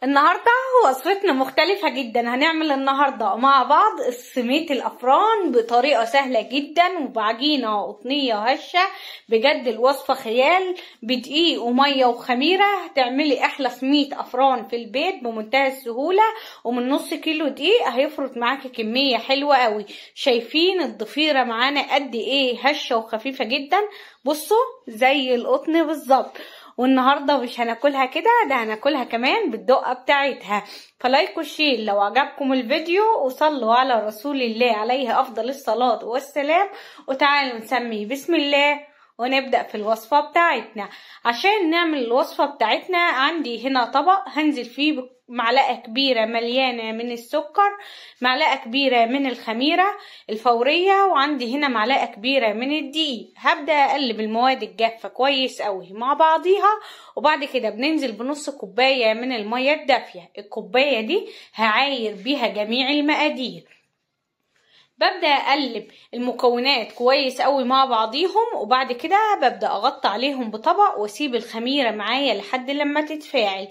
النهارده وصفتنا مختلفة جدا. هنعمل النهارده مع بعض السميت الافران بطريقة سهلة جدا وبعجينة قطنية هشة. بجد الوصفة خيال، بدقيق ومية وخميرة هتعملي احلى سميت افران في البيت بمنتهى السهولة، ومن نص كيلو دقيق هيفرط معاكي كمية حلوة قوي. شايفين الضفيرة معانا قد ايه هشة وخفيفة جدا؟ بصوا زي القطن بالظبط. والنهارده مش هناكلها كده، ده هناكلها كمان بالدقه بتاعتها. ف like و share لو عجبكم الفيديو، وصلوا على رسول الله عليه افضل الصلاة والسلام. وتعالوا نسمي بسم الله ونبدا في الوصفة بتاعتنا. عشان نعمل الوصفة بتاعتنا عندي هنا طبق هنزل فيه معلقه كبيرة مليانة من السكر، معلقه كبيرة من الخميره الفورية، وعندي هنا معلقه كبيرة من الدقيق. هبدا اقلب المواد الجافه كويس قوي مع بعضيها، وبعد كده بننزل بنص كوباية من المية الدافيه. الكوباية دي هعاير بيها جميع المقادير. ببدأ اقلب المكونات كويس قوي مع بعضيهم، وبعد كده ببدأ اغطي عليهم بطبق واسيب الخميرة معايا لحد لما تتفاعل.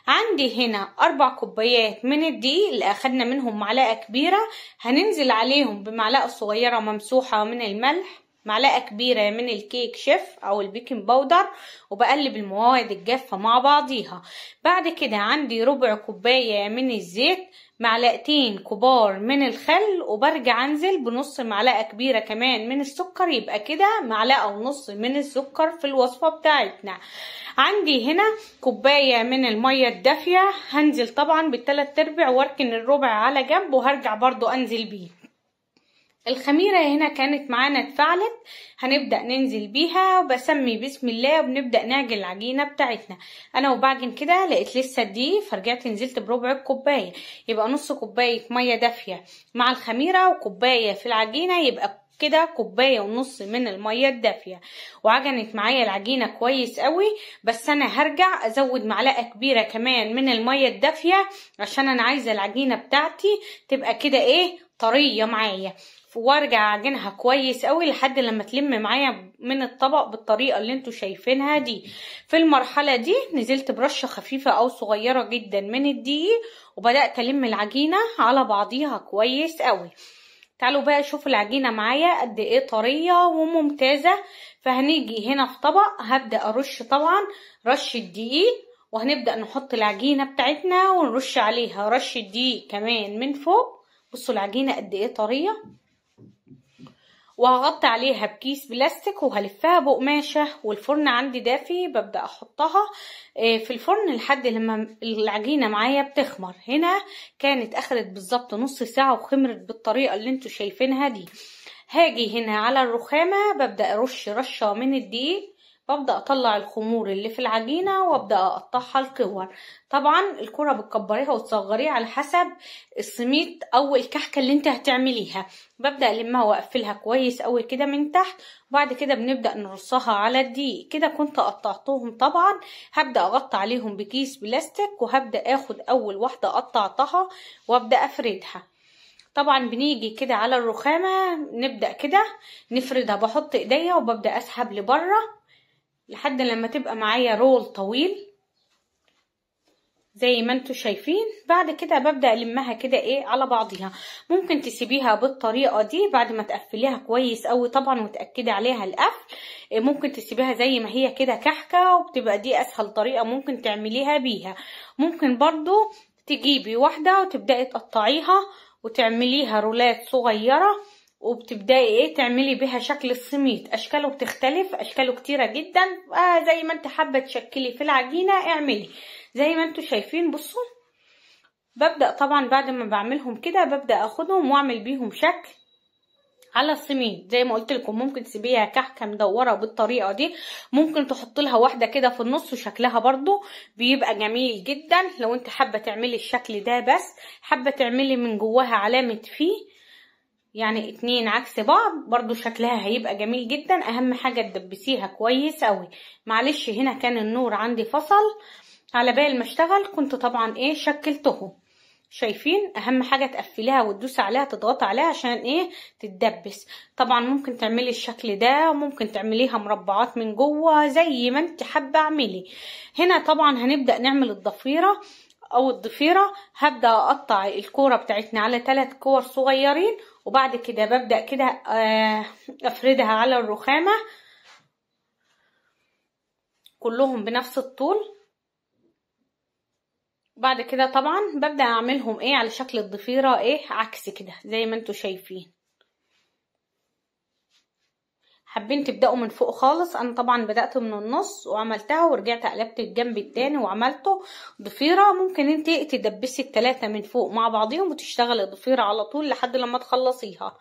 عندي هنا 4 كوبايات من الدقيق اللي اخدنا منهم معلقة كبيرة، هننزل عليهم بمعلقة صغيرة ممسوحة من الملح، معلقة كبيرة من الكيك شيف او ال baking powder، وبقلب المواد الجافة مع بعضيها. بعد كده عندي ربع كوباية من الزيت، معلقتين كبار من الخل، وبرجع انزل بنص معلقة كبيرة كمان من السكر، يبقى كده معلقة ونص من السكر في الوصفة بتاعتنا. عندي هنا كوباية من المية الدافية، هنزل طبعا بالتلات ارباع واركن الربع على جنب، وهرجع برضو انزل بيه. الخميرة هنا كانت معانا اتفعلت، هنبدأ ننزل بيها وبسمي بسم الله، وبنبدأ نعجن العجينة بتاعتنا. انا وبعجن كده لقيت لسه دي، فرجعت نزلت بربع الكوباية، يبقى نص كوباية مية دافية مع الخميرة وكوباية في العجينة، يبقى كده كوباية ونص من المية الدافية. وعجنت معايا العجينة كويس قوي، بس انا هرجع ازود معلقة كبيرة كمان من المية الدافية عشان انا عايزة العجينة بتاعتي تبقى كده ايه طرية معايا. وارجع اعجنها كويس قوي لحد لما تلم معايا من الطبق بالطريقة اللي انتوا شايفينها دي. في المرحلة دي نزلت برشه خفيفة او صغيرة جدا من الدقيق، وبدات الم العجينة على بعضيها كويس قوي. تعالوا بقى شوفوا العجينة معايا قد ايه طرية وممتازة. فهنيجي هنا في طبق هبدا ارش طبعا رشه دقيق، وهنبدا نحط العجينة بتاعتنا ونرش عليها رشه دقيق كمان من فوق. بصوا العجينة قد ايه طرية. وهغطي عليها بكيس بلاستيك وهلفها بقماشه، والفرن عندي دافي ببدا احطها في الفرن لحد لما العجينة معايا بتخمر. هنا كانت اخدت بالظبط نص ساعة وخمرت بالطريقة اللي انتوا شايفينها دي. هاجي هنا على الرخامه ببدا ارش رشه من الدقيق، ببدا اطلع الخمور اللي في العجينة وابدا اقطعها الكور. طبعا الكره بتكبريها وتصغريها على حسب السميط او الكحكه اللي انت هتعمليها. ببدا المها واقفلها كويس قوي كده من تحت، وبعد كده بنبدا نرصها على الدقيق. كده كنت قطعتهم طبعا، هبدا اغطي عليهم بكيس بلاستيك، وهبدا اخد اول واحدة قطعتها وابدا افردها. طبعا بنيجي كده على الرخامه نبدا كده نفردها، بحط ايديا وببدا اسحب لبره لحد لما تبقى معايا roll طويل زي ما انتوا شايفين. بعد كده ببدأ المها كده ايه على بعضيها. ممكن تسيبيها بالطريقة دي بعد ما تقفليها كويس قوي طبعا وتأكدي عليها القفل، ممكن تسيبيها زي ما هي كده كحكة، وبتبقى دي اسهل طريقة ممكن تعمليها بيها. ممكن برضو تجيبي واحدة وتبدأي تقطعيها وتعمليها رولات صغيرة، وبتبداي ايه تعملي بيها شكل السميط. اشكاله بتختلف، اشكاله كتيرة جدا، زي ما انت حابة تشكلي في العجينة اعملي زي ما انتوا شايفين. بصوا ببدا طبعا بعد ما بعملهم كده ببدا اخدهم واعمل بيهم شكل على السميط. زي ما قلت لكم ممكن تسيبيها كحكه مدورة بالطريقة دي، ممكن تحط لها واحدة كده في النص وشكلها برضو بيبقى جميل جدا. لو انت حابة تعملي الشكل ده، بس حابة تعملي من جواها علامة فيه يعني اتنين عكس بعض برضو شكلها هيبقى جميل جدا. اهم حاجة تدبسيها كويس قوي. معلش هنا كان النور عندي فصل على بال ما اشتغل، كنت طبعا ايه شكلتهم. شايفين؟ اهم حاجة تقفليها وتدوسي عليها، تضغطي عليها عشان ايه تتدبس. طبعا ممكن تعملي الشكل ده، وممكن تعمليها مربعات من جوه زي ما انت حابة اعملي. هنا طبعا هنبدأ نعمل الضفيرة. او الضفيرة. هبدأ اقطع الكورة بتاعتنا على 3 كور صغيرين، وبعد كده ببدأ كده افردها على الرخامة كلهم بنفس الطول. بعد كده طبعا ببدأ اعملهم ايه على شكل الضفيرة ايه عكس كده زي ما انتوا شايفين. حابين تبدأوا من فوق خالص، انا طبعا بدأت من النص وعملتها ورجعت قلبت الجنب التاني وعملته ضفيرة. ممكن انت تدبسي ال3 من فوق مع بعضيهم وتشتغلي ضفيرة على طول لحد لما تخلصيها.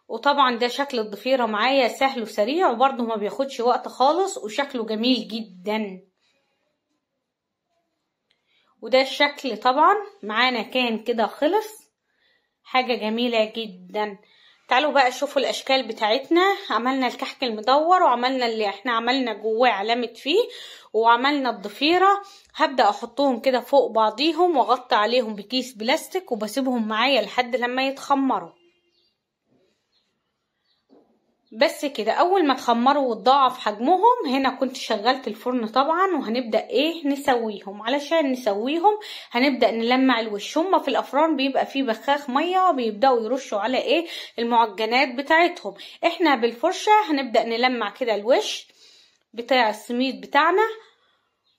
وطبعا ده شكل الضفيرة معايا سهل وسريع، وبرده ما بياخدش وقت خالص، وشكله جميل جدا. وده الشكل طبعا معانا كان كده خلص، حاجة جميلة جدا. تعالوا بقى شوفوا الاشكال بتاعتنا. عملنا الكحك المدور، وعملنا اللي احنا عملنا جواه علامة فيه، وعملنا الضفيرة. هبدأ احطهم كده فوق بعضيهم واغطي عليهم بكيس بلاستيك، وبسيبهم معايا لحد لما يتخمروا. بس كده اول ما تخمروا وتضاعف حجمهم، هنا كنت شغلت الفرن طبعا، وهنبدأ ايه نسويهم. علشان نسويهم هنبدأ نلمع الوش. هما في الافران بيبقى فيه بخاخ مية بيبدأوا يرشوا على ايه المعجنات بتاعتهم. احنا بالفرشة هنبدأ نلمع كده الوش بتاع السميد بتاعنا،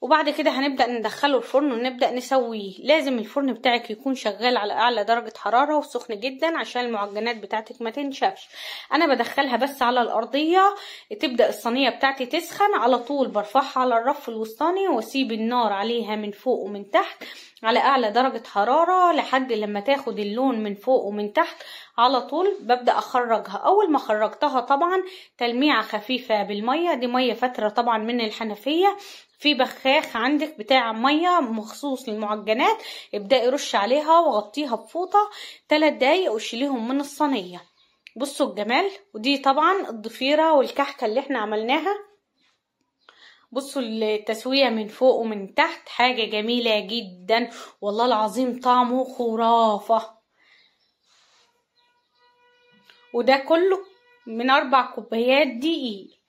وبعد كده هنبدأ ندخله الفرن ونبدأ نسويه. لازم الفرن بتاعك يكون شغال على اعلى درجة حرارة وسخن جدا عشان المعجنات بتاعتك ما تنشفش. انا بدخلها بس على الارضية، تبدأ الصينية بتاعتي تسخن على طول، برفعها على الرف الوسطاني واسيب النار عليها من فوق ومن تحت على اعلى درجة حرارة لحد لما تاخد اللون من فوق ومن تحت. على طول ببدأ اخرجها. اول ما خرجتها طبعا تلميعة خفيفة بالمية، دي مية فترة طبعا من الحنفية، في بخاخ عندك بتاع مية مخصوص للمعجنات، ابدأي رش عليها وغطيها بفوطة 3 دقايق وشيليهم من الصينية. بصوا الجمال. ودي طبعا الضفيرة والكحكة اللي احنا عملناها. بصوا التسوية من فوق ومن تحت، حاجة جميلة جدا والله العظيم، طعمه خرافة. وده كله من 4 كوبايات دقيق.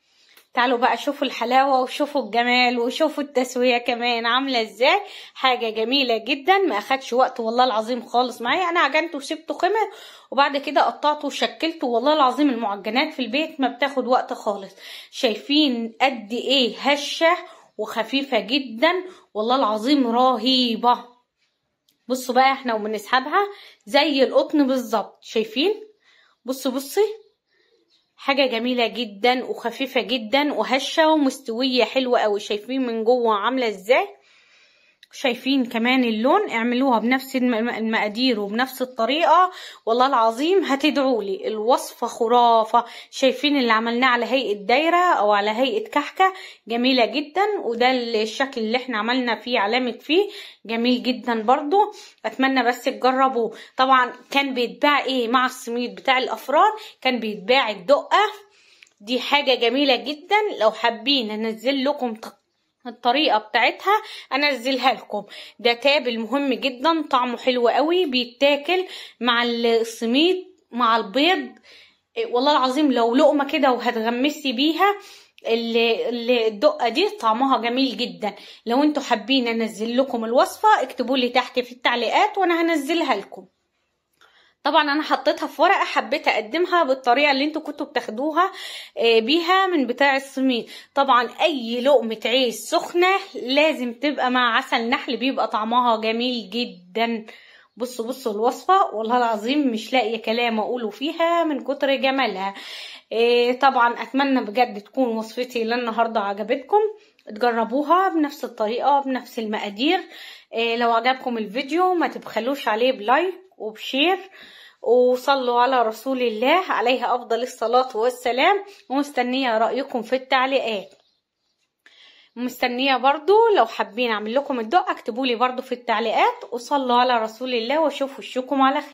تعالوا بقى شوفوا الحلاوة وشوفوا الجمال وشوفوا التسوية كمان عاملة ازاي، حاجة جميلة جدا. ما اخدش وقت والله العظيم خالص معايا. انا عجنته وسبته خمر وبعد كده قطعته وشكلته. والله العظيم المعجنات في البيت ما بتاخد وقت خالص. شايفين قد ايه هشة وخفيفة جدا والله العظيم، رهيبة. بصوا بقى احنا وبنسحبها زي القطن بالظبط، شايفين؟ بصوا بصي، حاجة جميلة جدا وخفيفة جدا وهشة ومستوية حلوة قوي. شايفين من جوه عاملة ازاي؟ شايفين كمان اللون؟ اعملوها بنفس المقادير وبنفس الطريقة والله العظيم هتدعولي، الوصفة خرافة. شايفين اللي عملناه على هيئة دايرة او على هيئة كحكة، جميلة جدا. وده الشكل اللي احنا عملنا فيه علامة فيه، جميل جدا برضو. اتمنى بس تجربوه. طبعا كان بيتباع ايه مع السميد بتاع الافران، كان بيتباع الدقة دي، حاجة جميلة جدا. لو حابين انزل لكم الطريقة بتاعتها انزلها لكم. ده تابل مهم جدا، طعمه حلو قوي، بيتاكل مع السميد مع البيض والله العظيم. لو لقمة كده وهتغمسي بيها الدقة دي، طعمها جميل جدا. لو انتوا حابين انزل لكم الوصفة اكتبوا لي تحت في التعليقات وانا هنزلها لكم. طبعا انا حطيتها في ورقة، حبيت اقدمها بالطريقة اللي انتوا كنتوا بتاخدوها بيها من بتاع السميد. طبعا اي لقمة عيش سخنة لازم تبقى مع عسل نحل، بيبقى طعمها جميل جدا. بصوا بصوا الوصفة والله العظيم مش لاقيه كلام اقوله فيها من كتر جمالها. طبعا اتمنى بجد تكون وصفتي للنهاردة عجبتكم، تجربوها بنفس الطريقة بنفس المقادير. لو عجبكم الفيديو ما تبخلوش عليه ب like وب share، وصلوا على رسول الله عليه افضل الصلاة والسلام. ومستنية رأيكم في التعليقات، مستنية برضو لو حابين اعمل لكم الدقة اكتبوا لي برضو في التعليقات. وصلوا على رسول الله واشوف وشكم على خير.